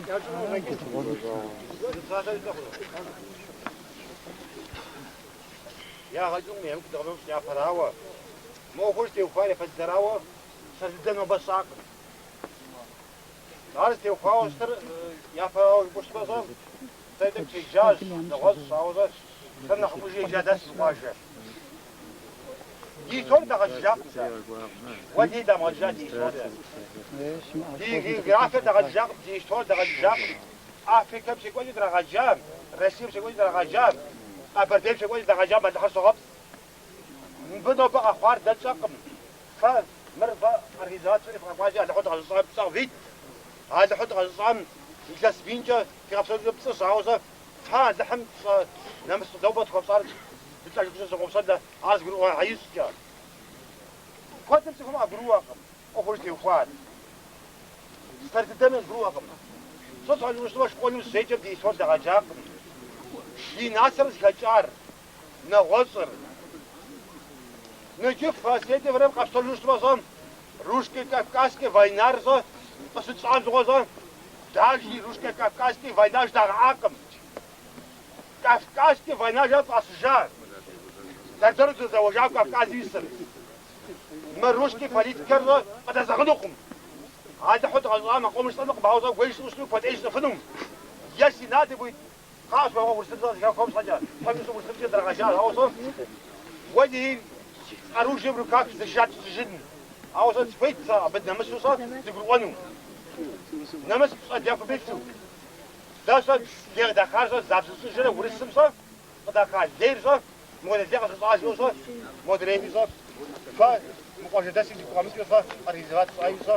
Ягъэ кӏынкъым, емыкӏу дыкъэмыщӏ япэрауэ. Мы ӏуэхур зытеухуар япэ дыдэрауэ, сэ дыдэ нобэ сщӏакъым. Ар зытеухуауэ щытыр япэрауэ жыпӏэу щытмэ, щӏэ, сэ тӏэкӏу седжащ, нэгъуэщӏщ, ауэ щӏэ, сэ нэхъыфӏыжу еджа дэс мы къуажэ. Ди исторэ дагъэджыжакъым дэ. Уэлэхьи дамыгъэджыжа ди исторэ. Ди географие дагъэджыжакъым, ди исторэ дагъэджыжакъым. Африкэм щекӏуэкӏыр драгъэджам, Россием щекӏуэкӏыр драгъэджам, Къэбэрдейм щекӏуэкӏыр дагъэджам Алыхьыр согъэпцӏ. Мыбы нобэ къэхъуар дэ тщӏэкъым. Фэ мыр фэ организовать фщӏыри фыкъэкӏуащи, Алыхьу дыкъэзыщӏам пцӏы къывит. Алыхьу дыкъэзыщӏам илъэс минкӏэ фигъэпсэункӏэ пцӏыщ, ауэ щӏэ фэ Алыхьым пщӏэ нэмыс нобэ тхуэфщӏар дылӏэжыхукӏэ тщымыгъупщэн дэ ар зыгурыӏуэгъуэ ищӏкӏэ. Куэдым цӏыхум къагурыӏуэкъым ӏуэхур зытеухуар. Сэр дыдэми къызгурыӏуэкъым. Сыт щхьэкӏэ жыпӏэу щытмэ, школым щеджэм ди исторэ дагъэджакъым. Ди нацэр къызыхэкӏар, нэгъуэщӏыр. Ныджы в последнее время къэпщтэжу щытмэ, щӏэ, Русско-Кавказская войнар щӏэ, къыщытщӏам щыгъуэ щӏэ, даже Русско-Кавказская война жыдагъэӏакъым. Кавказская война жаӏэу фӏащыжа. Дэр-дэру дызэуэжауэ Кавказым исыр. Мы русский политикэр щӏэ къыдэзэгъынукъым. Алыхьу дыкъэзыщӏам а къомыр жысӏэнукъым, ауэ щӏэ уей жысӏэу щытми куэд ӏей жысӏэфынум. Если надо будет, къащ мыгъуэ урысыбзэ къызыхэхуэм щхьэкӏэ, щхьэкӏэ щӏы урысыбзэкӏэ драгъэджащ, ауэ щӏэ уэлэхьи оружие в руках зэжат щӏыжын. Ауэ щӏэ сыхуейт сэ абы нэмысу щӏэ зыгурыӏуэну. Нэмыс пщӏэ дяку илъу. Дэ щӏэ лей къыдахар щӏэ забзыщӏыжрэ урысым щӏэ къыдаха лейр щӏэ мыуэдэ лей къэзыщӏа жиӏэу щӏэ модрейми щӏэ фэ мы къуажэдэсым дигу къэмыкӏыу щӏэ организовать щӏаи щӏэ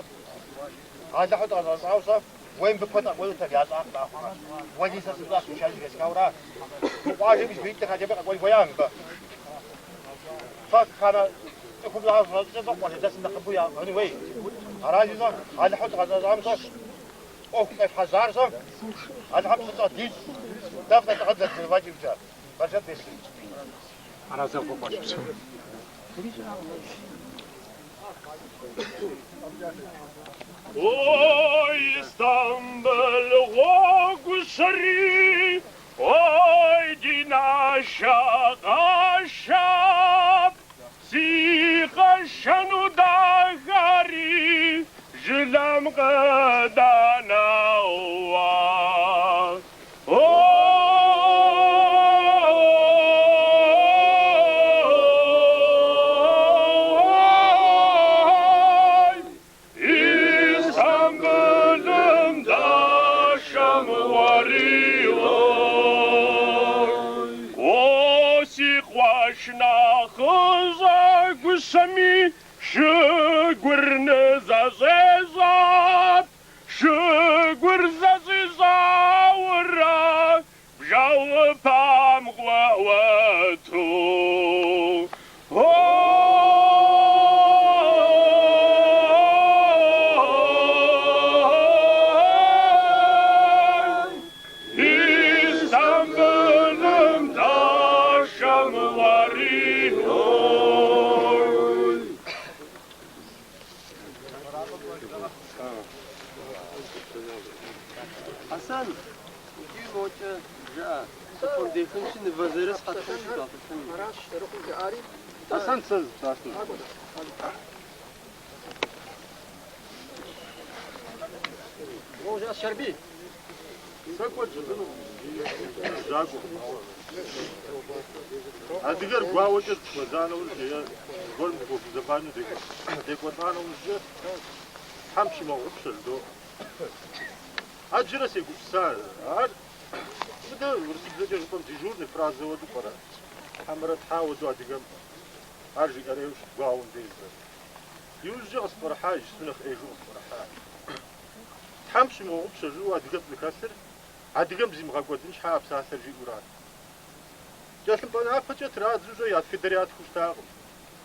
Алыхьу дыкъэзыгъэщӏауэ щӏэ уей мыбы куэд къэкӏуэнутэм ящӏакъым ахъумэ. Уэли сэ сымыщӏа случайно зэхэсхауэра. Мы къуажэм и зыгуэритӏ хотя бы къэкӏуэн хуея мыбы. Фэ хамэ цӏыхум щӏэщӏыкӏэ щӏэ къуажэдэсым нэхъыбэу яӏыгъын хуей. Аращи щӏэ Алыхьу дыкъэзыгъэщӏам щӏэ ӏуэху къефхьэжьар щӏэ Алыхьым псынщӏэ дищӏ. Дэ фӏы лӏыгъэ дызэфӏэкӏымкӏэ. Бэршэт бесын. Ой, Истамбыл гъуэгущэри, ой, ди нашэ къашэ, си къэшэну дахэри жылэм къыданауа. Ой, Истамбылым дашэм уэри, ой. О, си къуэш нэхъыщӏэ гущэми шыгур нызэщӏещӏэ. Шыгур зэщӏищӏаурэ бжэӏупэм къуэту. Истамбылым дашэм уэри, ой. Хьэсэн, иджы мокӏэ жыӏэ, дыкъундехынщи, нывэ зырыз къэтхьынщи дгъэтӏылъын. Хьэсэн, сэ зы псалъэ. Сэ куэд жысӏэнукъым, жьакӏуэкъым, ауэ адыгэр гуауэкӏэ дыхуэза нэужькӏэ е зыгуэрым дыхуэгузэвану декӏуэлӏа нэужькӏэ Тхьэм пщымыгъупщэ жыдоӏэ. Ӏэджэрэ сегупсыса, ар мыдэ урысыбзэкӏэ жыпӏэм дежурный фразэ хуэдэу пӏэрэ? Хьэмэрэ Тхьэ хуэдэу адыгэм ар жиӏэрейуэ щыт гуауэм дежрэ. Иужькӏэ къыспкърыхьа, иджыпсту нэхъ ӏейжу къыспкърыхьа. Тхьэм пщымыгъупщэ жиӏэу адыгэм щӏыхэлъыр, адыгэм зимыгъэкӏуэдын щхьэ а псалъэр жиӏэурат. Кӏэлъымпӏэ напэкӏэ традзэу щӏэ я тхыдэр ятхыу щытакъым.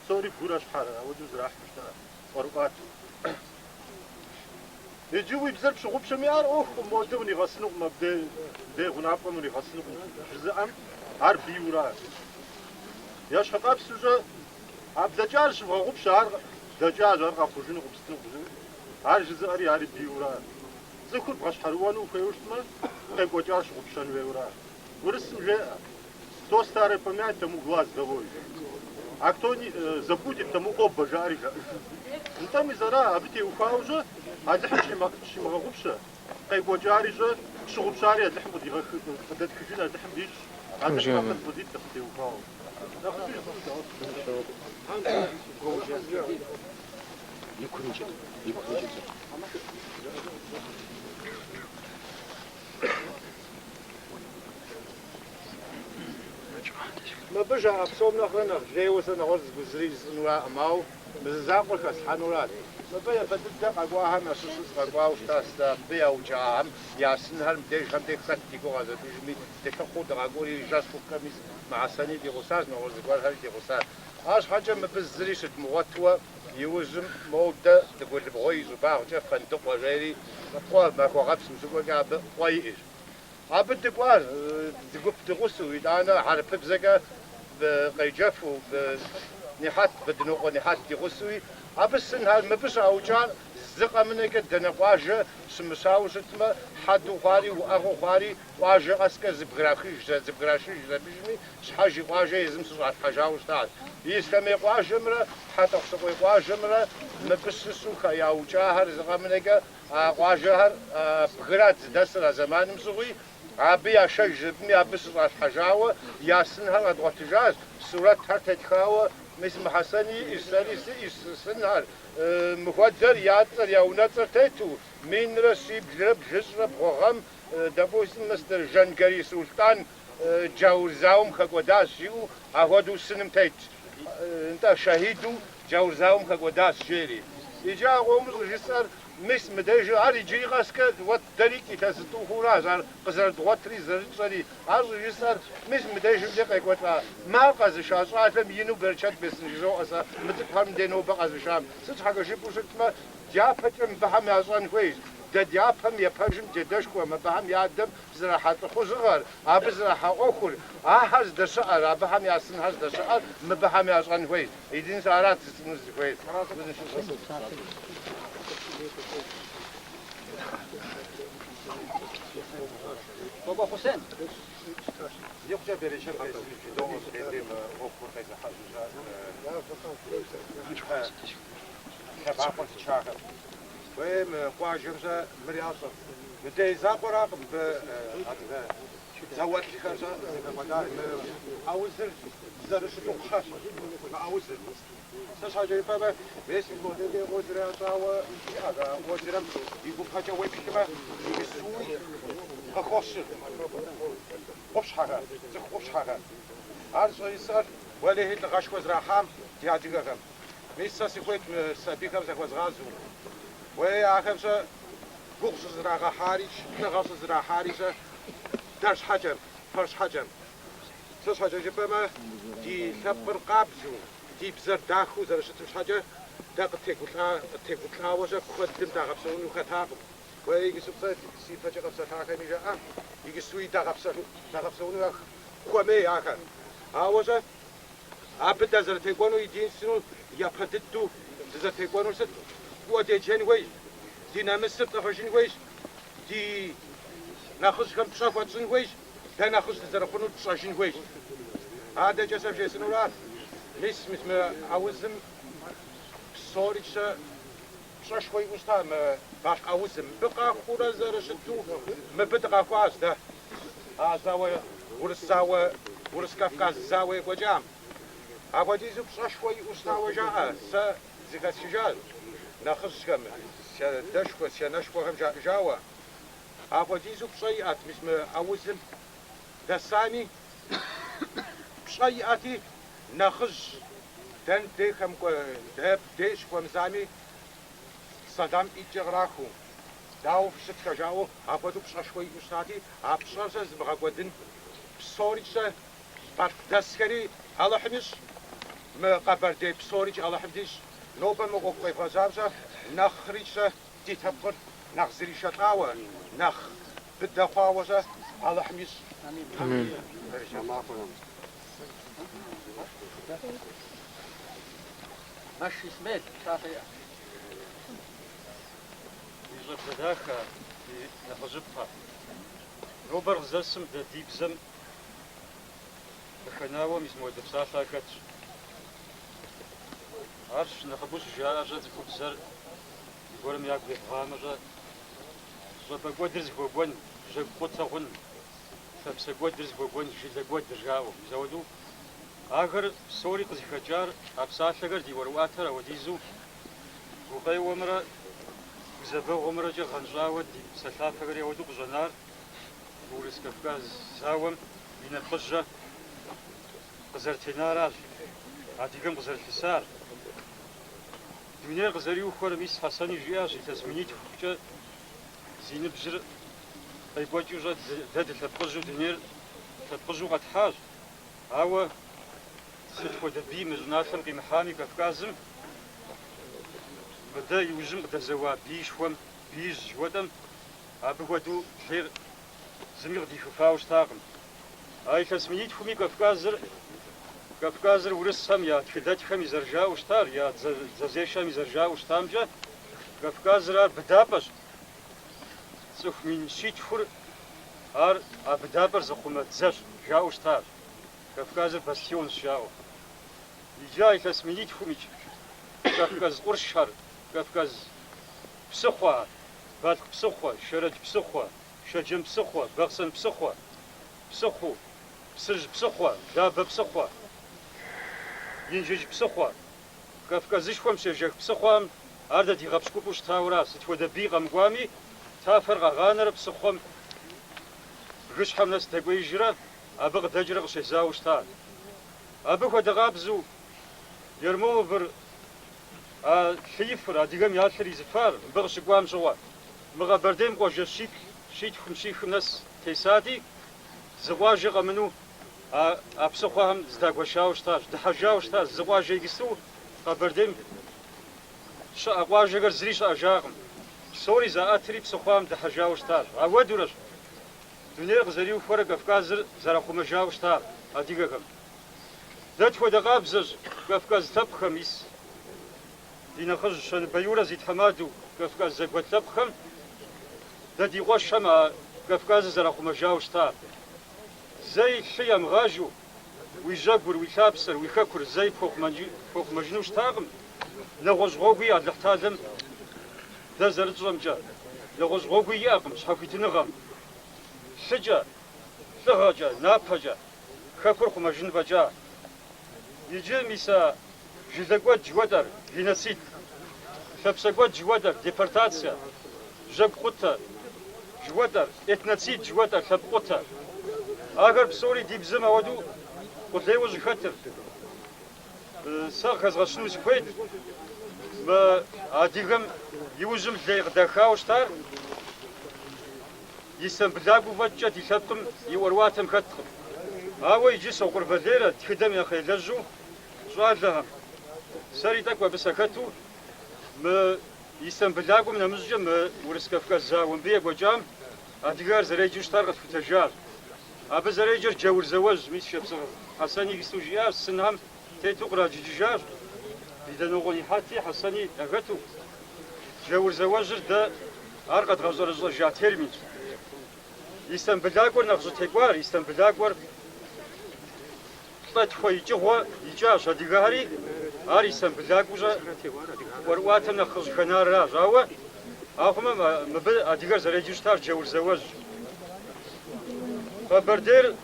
Псори гурэ щхьэрэ ауэдэу зэрахьу щыта ӏуэрыӏуатэу. Иджы уи бзэр пщыгъупщэми, ар ӏуэхукъым, модэ унигъэсынукъым, абдей дей гъунапкъэм унигъэсынукъым жызыӏэм, ар бийура. Ещхьыркъэпсу щӏэ, а блэкӏар щывгъэгъупщэ, ар блэкӏащ, ар къэхъужынукъым, сытынукъым. Ар жызыӏэри ари бийура. Цӏыхур бгъэщхьэрыуэну ухуейуэ щытмэ, къекӏуэкӏар щыгъупщэн хуейуэра. Урысым жеӏэ, Кто старое помянет, тому глаз долой. А кто не забудет, тому оба жаӏэри жаӏэж. Нтӏэ, мис ара, абы теухуауэ-щэ Алыхьым тщимыгъэгъупщэ, къекӏуэкӏари-щэ, тщыгъупщари Алыхьым къыдэтхыжын Алыхьым дищӏ, Алыхьым акъыл къыдит абы теухуауэ. Нэхъыжьыж Мыбы жаӏа псом нэхърэ нэхъ лейуэ сэ нэгъуэщӏ зыри жысӏэнуракъым, ауэ мы зы закъуэр хэслъхьэнурат. Мыбы япэ дыдэ къэкӏуахэм ящыщу сыкъэкӏуауэ щытащ сэ, мыбы яукӏахэм я сынхэр мыбдежхэм деж хэт ди гугъэ зэдыжми, дылъыхъуэу дыкъэкӏуэри, жэщ хъуххэми мы Хьэсэни ди гъусащ, нэгъуэщӏ зыгуэрхэри ди гъусащ. Арщхьэкӏэ мыбы зыри щыдмыгъуэтуэ, иужьым модэ Дыгулыбгъуей и щӏыбагъкӏэ Фэндыкъуэ жери къуэ, Махуэгъэпс ущыкӏуэкӏэ абы къуэ иӏэщ. Абы дыкӏуащ, зы гуп дыгъусэу, итӏанэ хьэрыпыбзэкӏэ къеджэфу, Нихьэт, Бэдынокъуэ Нихьэт ди гъусэуи. Абы сынхэр мыбы щаукӏар зы къэмынэкӏэ дэнэ къуажэ щымыщауэ щытмэ, хьэдэу хъуари, уӏэгъэу хъуари къуажэ къэскӏэ зыбграхыж, зыбграшыж абыжми, щхьэж и къуажэ езым щыщӏалъхьэжауэ щытащ. Ислъэмей къуажэмрэ Хьэтӏохъущыкъуей къуажэмрэ мыбы щыщу яукӏахэр зы къэмынэкӏэ А къуажэхэр бгырат зыдэсыр а зэманым щыгъуи, абы яшэж абыми абы щыщӏалъхьэжауэ я сынхэр къэдгъуэтыжащ, сурэтхэр тетхауэ, мис мы Хьэсэни иӏэщ, сэри сиӏэщ сынхэр, мыхуэдэр я цӏэр, я унэцӏэр тету, минрэ щиблрэ блыщӏрэ бгъу гъэм, допустим, мыстыр Жангарий Сулътӏан джаур зауэм хэкӏуэдащ жиӏэу ахуэдэу сыным тетщ. Нтӏэ, шахиду джаур зауэм хэкӏуэдащ, жери. Иджы а къомыр щӏыжысӏэр, мис мыдежыр, ар иджыри къэскӏэ уэт дэрикӏ илъэс зытӏу хъууращ, ар къызэрыдгъуэтри, зэрытщӏэри. Ар щӏыжысӏэр, мис мыдежым де къекӏуэлӏа, мар къэзыша щӏалэм ину берычэт бесын жызоӏэ сэ, мы цӏыкӏухэр мыдей нобэ къэзышам. Сыт щхьэкӏэ жыпӏэу щытмэ, дяпэкӏэ мыбыхэм ящӏэн хуейщ. Дэ дяпэм япэжым дедэшхуэ, мыбыхэм я адэм зэрахьа лӏыхъужьыгъэр, абы зэрахьа ӏуэхур, ахэр здэщыӏэр, абыхэм я сынхэр здэщыӏэр мыбыхэм ящӏэн хуейщ. Единственное арат жысӏэну сызыхуейр. Бабэ Хъусен. Икъукӏэ берычэт бесын жыдоӏэ мыдей мы ӏуэхур къезыхьэжьа ипэ лъэбакъуэр зычахэм. Уей, мы къуажэм-щэ мыр ящӏэр. Мыдей закъуэракъым мыбы адыгэ зауэлӏхэр-щэ зыхэкӏуэдар. Мы аузыр зэрыщыту кхъэщ, мы аузыр. Сыт щхьэкӏэ жыпӏэмэ, мес модей озерэ ящӏауэ иӏэщ. А озерэм и гупэкӏэ уеплъмэ, иджыпстуи къыхощыр къупщхьэхэр, цӏыху къупщхьэхэр. Ар щӏыжысӏэр уэлэхьи лӏыгъэшхуэ зэрахьам ди адыгэхэм. Мис сэ сыхуейт мы сабийхэм захуэзгъазэу. Уей, ахэм-щэ гугъу щӏызрагъэхьарикӏ, лӏыгъэ щӏызэрахьари-щэ дэр щхьэкӏэ, фэр щхьэкӏэ. Сыт щхьэкӏэ жыпӏэмэ, ди лъэпкъыр къабзэу, ди бзэр дахэу зэрыщытым щхьэкӏэ дэ къыттегуплӏауэ-щэ куэдым дагъэпсэуну хэтакъым. Уей, иджыпсту сэ си пэкӏэ къэпсэлъахэми жаӏам, иджыпстуи дагъэпсэуну хуэмей ахэр. Ауэ-щэ Абы дазэрытекӏуэну единственнэу япэ дыдэу дызэрытекӏуэнур сыт? Фӏыуэ деджэн хуейщ, ди нэмысыр тӏыгъыжын хуейщ, ди нэхъыжьхэм пщӏэ хуэтщӏын хуейщ, дэ нэхъыжь дызэрыхъунур тщӏэжын хуейщ. Адэкӏэ сэ вжесӏэнурат, мис, мис мы аузым псори-щэ пщӏэшхуэ иӏэу щыта мы Балъкъ аузым. Мыбы къахуурэ зэрыщыту мыбы дыкъахуащ дэ. А зауэ, урыс зауэ, урыс-кавказ зауэ екӏуэкӏам. Апхуэдизу пщӏэшхуэ иӏэу щытауэ жаӏэ, сэ зыхэсхыжащ нэхъыжьхэм, си адэшхуэ, си анэшхуэхэм жаӏэжауэ. Апхуэдизу пщӏэ иӏэт мис мы аузым дэсами, пщӏэ иӏэти, нэхъыжь дэн дей хэмыкӏуэ, дэ дей щыхуэмызами, сэлам ӏитӏкӏэ кърахыу, дауэ фыщытхэ жаӏэу апхуэдэу пщӏэшхуэ иӏэу щытати, а пщӏэр-щэ зымыгъэкӏуэдын псори-щэ балъкъдэсхэри Алыхьым ищӏ, мы Къэбэрдей псорикӏ Алыхьым дищӏ. Нобэ мы ӏуэху къевгъэжьам-щэ нэхъри-щэ ди лъэпкъыр нэхъ зришэлӏауэ, нэхъ быдэ хъуауэ-щэ Алыхьым ищӏ. Мэш Исмел псалъэ иӏэ. Ди щӏэблэ дахэ, Ди нэхъыжьыфӏхэ. Нобэр къыздэсым дэ ди бзэм къыхэнауэ мис мыуэдэ псалъэ хэтщ. Ар нэхъыбэу щыжаӏэр-щэ цӏыхубзэр зыгуэрым ягу ебгъамэ-щэ, щӏапӏэ кӏуэдыр зыхуэкӏуэн, жьэгу къутэ хъун, лъапсэ кӏуэдыр зыхуэкӏуэн, жылэ кӏуэдыр жаӏэу. Мис ауэдэу ахэр псори къызыхэкӏар а псалъэхэр ди ӏуэрыӏуатэр ауэдизу гукъеуэмрэ гузэвэгъуэмрэкӏэ гъэнщӏауэ ди псалъафэхэри ауэдэу къыщӏэнар Урыс-Кавказ зауэм и нэпкъыжьэ къызэрытенаращ, адыгэм къызэрылъысар. Дунейр къызэриухуэрэ, мис Хьэсэни жиӏащ, илъэс минитхукӏэ зи ныбжьыр къекӏуэкӏыу щӏэ дэ дылъэпкъыжьу дунейр лъэпкъыжьу къэтхьащ. Ауэ сыт хуэдэ бий мы щӏыналъэм къимыхьами Кавказым, мыдэ иужьым къыдэзэуа биишхуэм, биижь жыхуэтӏэм, абы хуэдэу лейр зыми къыдихыфауэ щытакъым. А илъэс минитхуми Кавказыр, Кавказыр урысхэм я тхыдэтхэми зэрыжаӏэу щытар, я дзэзешэми зэрыжаӏэу щытамкӏэ, Кавказыр ар быдапӏэщ. Цӏыху мин щитхур ар а быдапӏэр зыхъумэ дзэщ, жаӏэу щытащ. Кавказыр бастионщ, жаӏэу. Иджы а илъэс минитхумикӏ Кавказ къуршхэр, Кавказ псыхъуэхэр, Балъкъ псыхъуэ, Шэрэдж псыхъуэ, Шэджэм псыхъуэ, Бахъсэн псыхъуэ, Псыхъуу, Псыжь псыхъуэ, Лабэ псыхъуэ, Инжыдж псыхъуэ, Кавказышхуэм щежэх псыхъуэм ар дэ ди гъэпщкӏупӏэу щытауэра, сыт хуэдэ бий къэмыкӏуами, тафэр къагъанэрэ псыхъуэм бгыщхьэм нэс дэкӏуеижрэ абы къыдэкӏрэ къыщезауэу щытар. Абы хуэдэ къабзэу Ермоловыр а лъыифыр, адыгэм я лъыр изыфар, мыбы къыщыкӏуам щыгъуэ, мы Къэбэрдейм къуажэ щиплӏ, щитхум, щихым нэс тесати, зы къуажэ къэмыну а псыхъуэхэм зыдагуэшауэ щытащ, дыхьэжауэ щытащ. Зы къуажэ иджысту Къэбэрдейм щыӏэ къуажэхэр зыри щыӏэжакъым. Псори заӏэтри псыхъуэхэм дыхьэжауэ щытащ. Ауэдурэщ дунейр къызэриухуэрэ Кавказыр зэрахъумэжауэ щытар адыгэхэм. Дэ тхуэдэ къабзэщ Кавказ лъэпкъхэм ис. Ди нэхъыжь Щэныбэ Юрэ зи тхьэмадэу Кавказ зэгуэт лъэпкъхэм дэ ди къуэшхэм а Кавказыр зэрахъумэжауэ щытар. Зэи лъы ямыгъажэу уи жьэгур, уи лъапсэр, уи хэкур зэи пхуэхъумэжыну щытакъым. Нэгъуэщӏ гъуэгуи Алыхьталэм дэ зэрытщӏэмкӏэ, нэгъуэщӏ гъуэгуи иӏэкъым щхьэхуитыныгъэм. Лъыкӏэ, лӏыгъэкӏэ, напэкӏэ хэкур хъумэжын фӏэкӏа. Иджы мис а жылэкӏуэд жыхуэтӏэр, геноцид, лъапсэкӏуэд жыхуэтӏэр, депортацие, жьэгу къутэ жыхуэтӏэр, этноцид жыхуэтӏэр, лъэпкъ къутэ. Ахэр псори ди бзэм ауэдэу къулейуэ щӏыхэтыр. Сэ къыхэзгъэщыну сыхуейт, мы адыгэм иужьым лей къыдахауэ щытар Истамбылакӏуэу фӏэкӏкӏэ ди лъэпкъым и ӏуэрыӏуатэм хэткъым. Ауэ иджы Сокъур Валерэ тхыдэм нэхъ елэжьу щӏалэхэм, сэри тӏэкӏу абы сахэту, мы Истамбылакӏуэм нэмыщӏкӏэ мы Урыс-Кавказ зауэ мыбы екӏуэкӏам адыгэхэр зэреджэу щытар къэтхутэжащ. Абы зэреджэр Джаур зауэжь, мис Шапсыгъ Хьэсэни иджысту жиӏащ, сынхэм тету къраджыкӏыжащ, Бидэнокъуэ Нихьэти Хьэсэни яхэту. Джаур зауэжьыр дэ ар къэдгъэщӏэрэщӏэжа терминщ. Истамбылакӏуэр нэхъ щӏытекӏуар, Истамбылакӏуэр плӏэ-тхуэ икӏыгъуэ икӏащ адыгэхэри, ар Истамбылакӏуэу ӏуэрыӏуатэм нэхъ къыщӏыхэнаращ. Ауэ ахъумэ мыбы адыгэр зэреджэу щытар Джаур зауэжь. Къэбэрдейр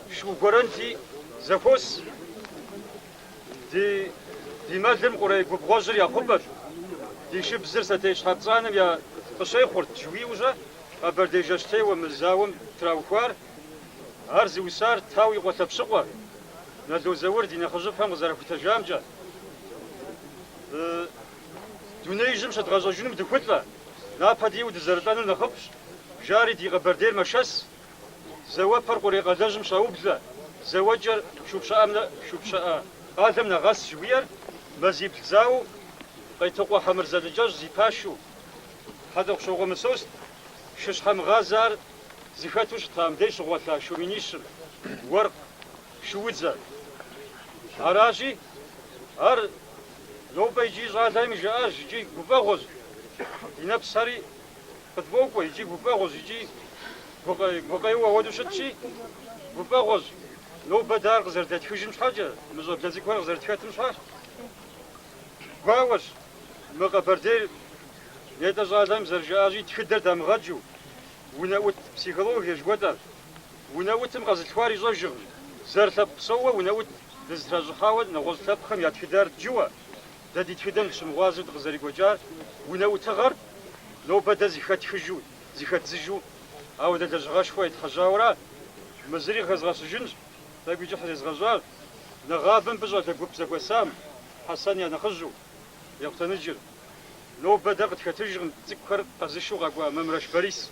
шу гуэрэнти зэхуос. Ди мэлым Къурей губгъуэжьыр я хъупӏэщ, ди шыбзыр Сэтей щхьэпцӏанэм я къыщехъурт, жыхуиӏэу-щэ Къэбэрдей жэщтеуэ мы зауэм траухуар. Ар зыусар Тау и къуэ Лъэпщыкъуэ, Нало Заур ди нэхъыжьыфӏхэм къызэрахутэжамкӏэ. Дунеижьым щыдгъэщӏэжынум дыхулӏэ, напэ диӏэу дызэрылӏэнур нэхъыфӏщ, жари ди Къэбэрдейр мэшэс. Зауэпэр Къурей къалэжьым щаублэ, зауэкӏэр Шупщыӏэ къалэм нагъэс жыхуиӏэр мазибл зауэу Къетыкъуэ Хьэмырзэ Лӏыкӏэщӏ зи пашэу, Хьэтӏохъущокъуэ Мысост шыщхьэмыгъазэ ар зыхэту щыта мыбдеж щыгъуэлъа шу минищым, уэркъ, шуудзэ. Аращи, ар нобэ икӏи щӏалэми жаӏащ, икӏи гуфӏэгъуэщ, ди нэпсхэри. къытфӏокӏуэ икӏи гуфӏэгъуэщ икӏи гукъеуэ хуэдэу щытщи, гуфӏэгъуэщ. Нобэ дэ ар къызэрыдэтхыжым щхьэкӏэ, мы щӏэблэ цӏыкӏухэр къызэрытхэтым щхьэ, гуауэщ мы Къэбэрдейр нетӏэ щӏалэм зэрыжаӏащи, тхыдэр дамыгъэджу, унэӏут психологие жыхуэтӏэр, унэӏутым къэзылъхуар ищӏэжыркъым. Зэрылъэпкъ псоуэ унэӏут дызытращӏыхьауэ нэгъуэщӏ лъэпкъхэм я тхыдэр дджыуэ, дэ ди тхыдэм дыщымыгъуазэу дыкъызэрекӏуэкӏар, унэӏутыгъэр нобэ дэ зыхэтхыжу, зыхэдзыжу, ауэдэ лэжьыгъэшхуэ етхьэжьауэра, мы зыри къыхэзгъэщыжынщ, тӏэкӏуи кӏыхь зезгъэщӏар, нэгъабэ мыбы щӏалэ гуп зэхуэсам, Хьэсэн я нэхъыжьу, Ехъутэныджыр. Нобэ дэ къытхэтыжкъым цӏыкӏухэр къэзышэу къэкӏуа Мамрэш Борис.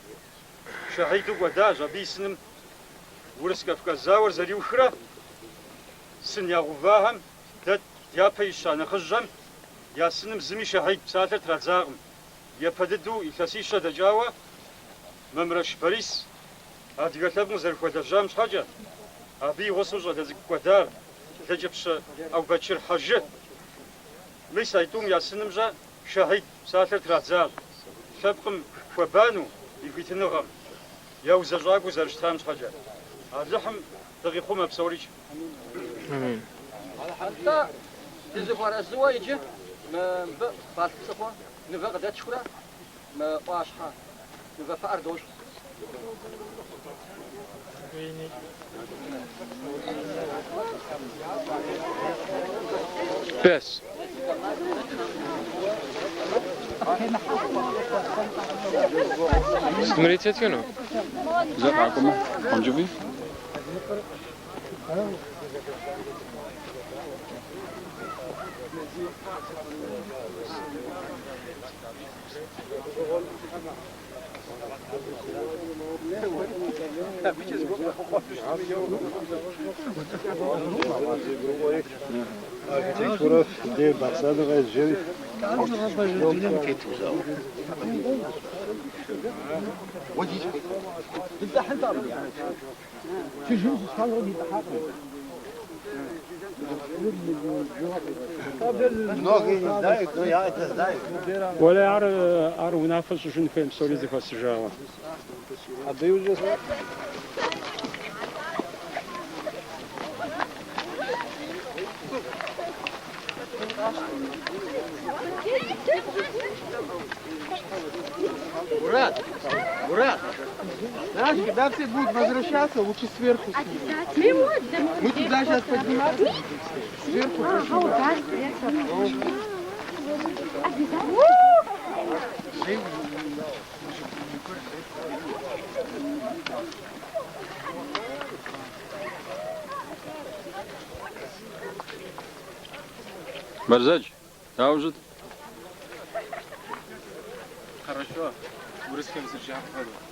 Шэхьиду кӏуэдащ, абы и сыным Урыс-Кавказ зауэр зэриухрэ сын ягъэувахэм дэ дяпэ ища нэхъыжьхэм я сыным зыми шэхьид псалъэр традзакъым. Япэ дыдэу илъэсищэ дэкӏауэ Мамрэш Борис адыгэ лъэпкъым зэрыхуэлэжьам щхьэкӏэ, абы и гъусэу щӏалэ цӏыкӏу кӏуэдар Лэкӏыпщэ Ӏэубэчыр Хьэжы. Мис а тӏум я сынымкӏэ шэхьид псалъэр традзащ, лъэпкъым хуэбану и хуитыныгъэм я узэщӏакӏуэу зэрыщытам щхьэкӏэ. Алыхьым дыкъихъумэ псорикӏ. Атӏэ, дызыхуэарэзыуэ иджы мыбы Балъкъ псыхъуэ нывэ къыдэтшхурэ мы ӏуащхьэ нывэ пыӏэр дощӏ. Бэс. Сыт мыри тетхэну? Зэ къакӏуэмэ, хъункӏыфӏи? Уэлэ, ар ар унафэ щӏыжын хуейм псори зэхуэсыжауэ. Мурат, Мурат, знаешь, когда все будут возвращаться, лучше сверху снимать. Мы туда сейчас подниматься, сверху прошу. Бэрзэдж, дауэ щыт? Хорошо. Урысхэм зэрыжаӏэм хуэдэу.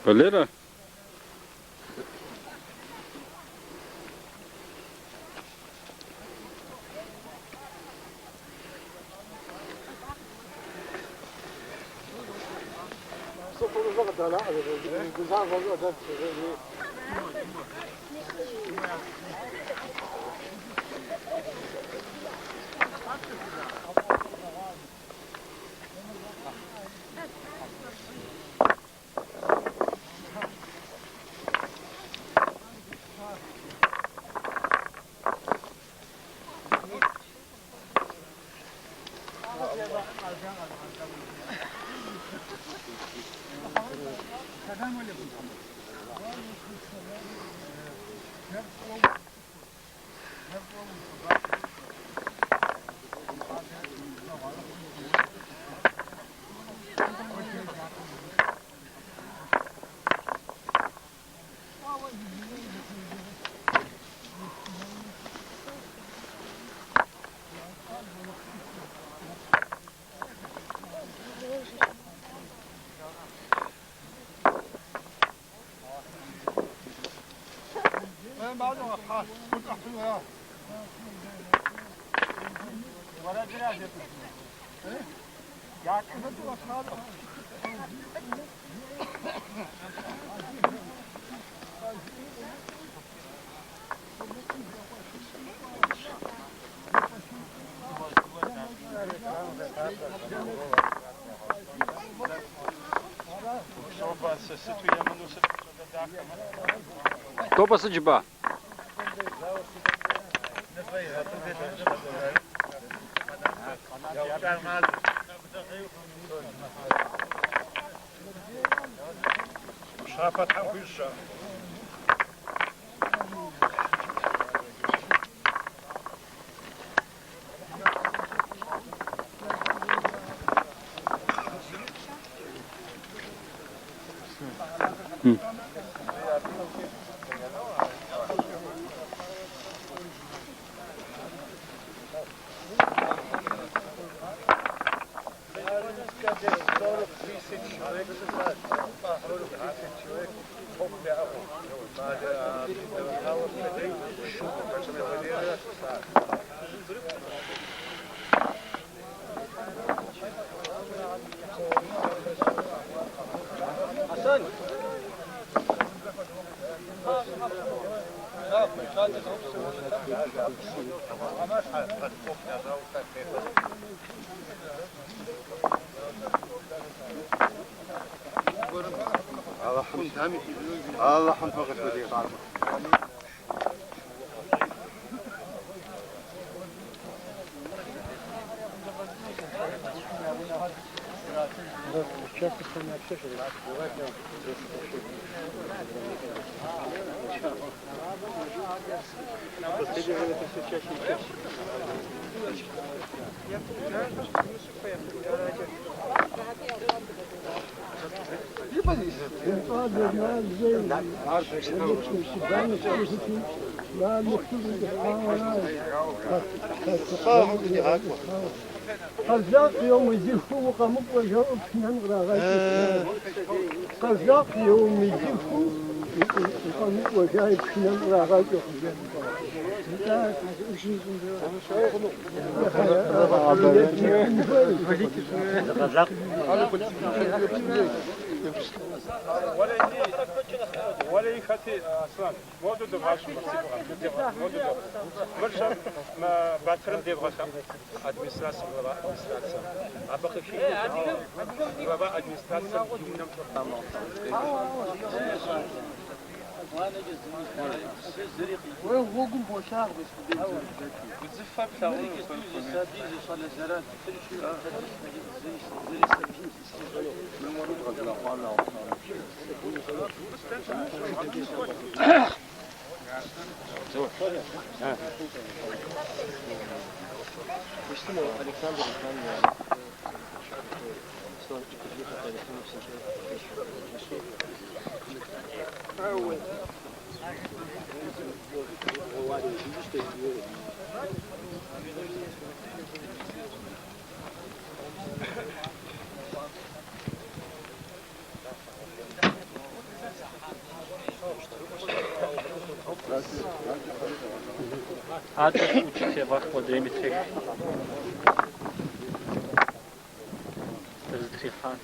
Валера? Топэ сыт жыпӏа? Пщафэ Тхьэм хуищӏ. Аллахьым фӏы къытхудигъакӏуэ. Къэзакъ еумыдзыхыу укъэмыкӏуэ жаӏэу пшынэм кърагъэкӏырт. Къэзакъ еумыдзыхыу укъэмыкӏуэ жаӏэу пшынэм кърагъэкӏыркъым. Уэлэхьи, хэти, Аслан, моду дывгъэщӏ, си гугъэм, моду дывгъэщӏ. Мыр щэ, мы Батырым девгъэлъэӏу, администрацэм, глава администрацэм. Абы къыхихыу глава администрацэм и унэм Уэ гъуэгум болъагъу мис мыбдеж зэрыблэкӏыу. Удзыфэ плъагъуну Адэкӏэ ӏукӏи тевгъэх, модрейми трех. Зэрызэтрихьар.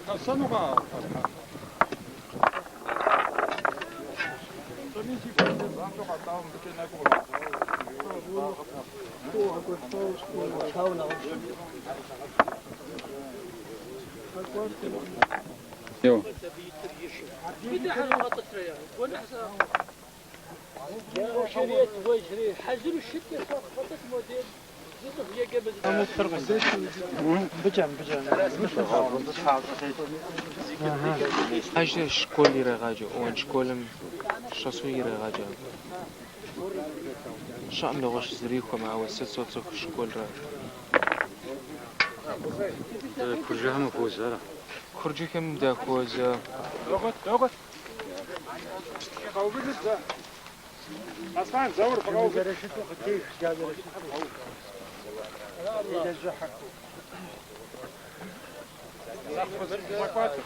Еуэ. Ажэ школ ирегъаджэ, ӏуэн школым щӏэсу ирегъаджэ. Щӏыӏэм нэгъуэщӏ зэрихуэм, ауэ сэ соцӏыху школрэ. Куржыхэм ухуозэрэ? Куржыхэм дахуозэ. Догуэт, догуэт. Къэувыжыт зэ. Аслъэн, Заур, фыкъэувыт. Зэрыщыту къытех, я зэрыщыту къэув. Телэжьыхьэхэу. Закватыр.